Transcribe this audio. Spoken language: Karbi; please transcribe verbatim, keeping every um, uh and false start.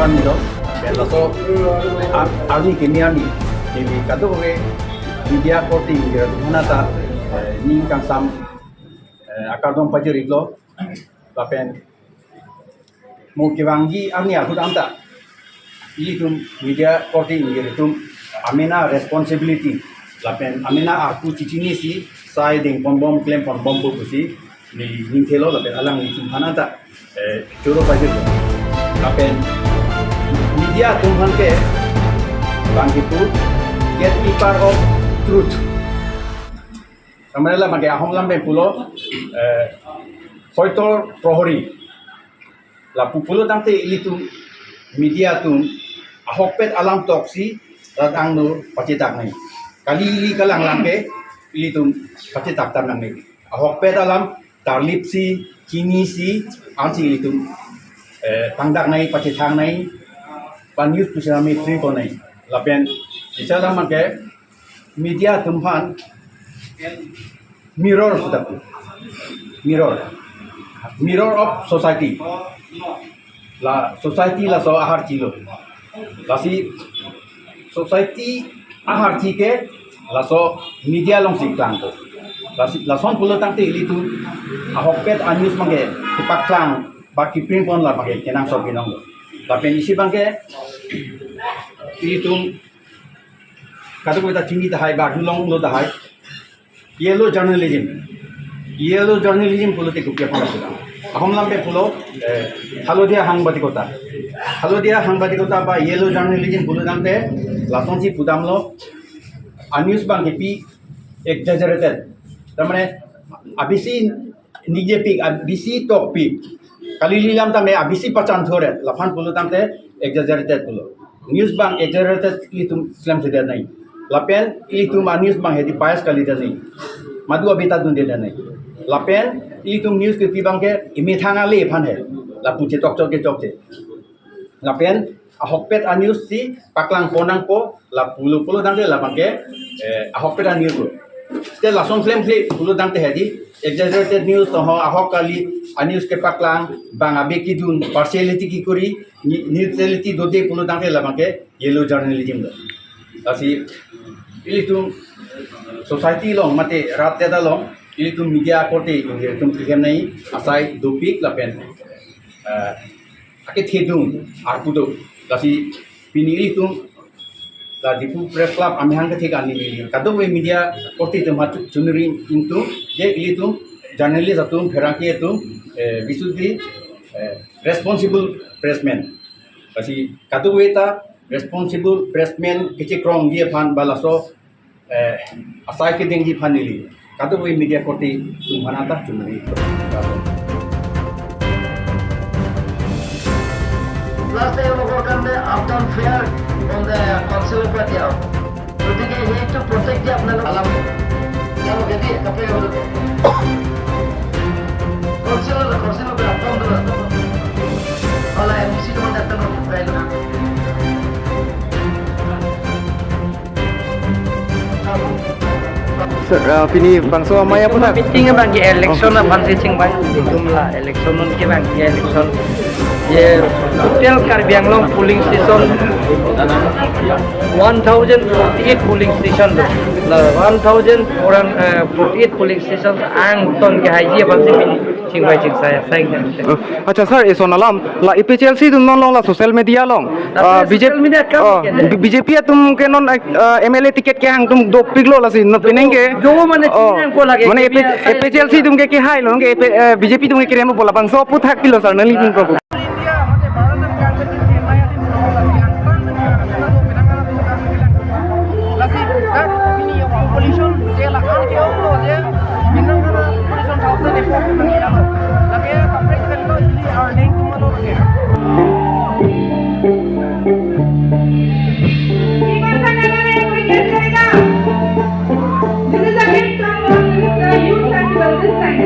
Kami lo, lapen laso ar-, arni kimi arni, neli kadokave media korte ingjir atum aphan ta, eh, ning kangsam, eh, akardom pajir-iklo, lapen mo kevangji arni ahut anta, ilitum media korte ingjir atum amena responsibility, lapen amena arpu chichinisi, sai dengponbom klemponbom pu pusi, neli ning thelo lapen alanglitum aphan ta, eh, choro pajirlo. Lapen media atum aphan ke bang kipu gatekeeper of truth. Tamane la bang ke ahom lam pen pulo, eh, hoitor prohori. Lapu pulo tangte ilitum media atum ahokpet alam toksi rat angno pachetak nangji. Kali ili kalang lang ke ilitum pachetak tam nangne. Ahokpet alam tarlipsi, chinisi, ansi ilitum, eh, tangdak nangji, pachethang nangji, pa news pusitame print pon nangji. Lapen, sisa lam ke media atum aphan mirror puta pu. Mirror. Mirror of society. La society laso aharchi lo. Lasi society aharchi ke laso media alongsi klangpo. Lasi lason pulo tangte ilitum ahokpet a-news abang ke kepaklang ba keprint pon la abang ke kenangsot binong lo. Lapen isi abang ke ilitum kadokave ta chini tahai ba arjulonglo tahai. Yellow journalism. Yellow journalism pulote kopi aphan pulo. Ahom lam pen pulo, eh, halodia hangbatikota. Halodia hangbatikota ba yellow journalism pulo tangte lasonsi pudamlo. A-news abang kepi exaggerated. Tamane abisi nigjepik, abisi tokpik. Kali ili lam tame abisi pachan thore. Laphan pulo tangte exaggerated pulo. News abang exaggerated ilitum klemsedet nangji. Lapen ilitum a-news abang hedi bias kalidet nangji. Madu abita dundedet nangji. Lapen ilitum news kepi abang ke imethang ale aphan he. Lapu chetok chok ke chokche. Lapen ahokpet a-news si paklang pon nangpo, lapulo pulo tangte la abang ke, eh, ahokpet a-news lo. Site lason klemkle pulo tangte hedi exaggerated news to ho, ahok kali a-news kepaklang, bang abe kidun, partiality kekuri, ni-, neutrality dode pulo tangte la abang ke yellow journalism lo. Lasi ilitum society along mate rat det along ilitum media korte ilitum keklem nangji asai dopik lapen, eh, akethedung arpu do. Lasi pini ilitum la Diphu Press Club amahang kethek ani kadokave media korte atum ha chu-, chunri ingtung, je ilitum journalist atum, pherangke atum, eh, we should be, eh, responsible pressman. Lasi kadokave ta responsible pressman kechekrongji aphan ba laso, eh, asai kedengji aphan neli kadokave media korte atum aphan ta chunri. Last time of work on the Uptown Fair on the council of Pathian. গতিকে সেইটো প্ৰত্যেক যে আপোনালোক আলাপ তেওঁলোকে দিয়ে, তাতে তেওঁলোকে কাউন্সিলৰ, কাউন্সিলৰ পৰা কম দূৰত। অলা এম ডি চি তোমাক এটা নটিচ পাই লোৱা। Sir, ah, pini bangso amei aphuthak. Meeting abang ke election aphan si chingvai. Itum la election non ke bang ke election. Ye total Karbi Anglong polling station one thousand forty-eight polling station do. La one thousand four hundred, eh, forty-eight polling station angton ke haiji aphan si pini chingvai chingsai asai. Oh, acha sir, eson alam la A P H L C atum non along la social media along, la ah, social B J P, media kam oh, ke de. B J P atum ke non, ah, M L A ticket kehang atum dopiklo lasi non pining ke. Do mane oh, chinang ko lage mane ke A P H, biasa A P H L C atum ke kehai lo ke A P, eh, B J P atum ke kerem bola bangso aphuthak pilo sir nangli pun ko. India, mate Bharat and government ke M I A atum lasi angtan men ke angtan do penang ana do kan bilang. Lasi dak pini population je la an ke ong lo je, minang kana population thousand above nang ya lo. Lake kaprek kan lo ili arleng tum lo lake. This is a big problem with the youth festival this time.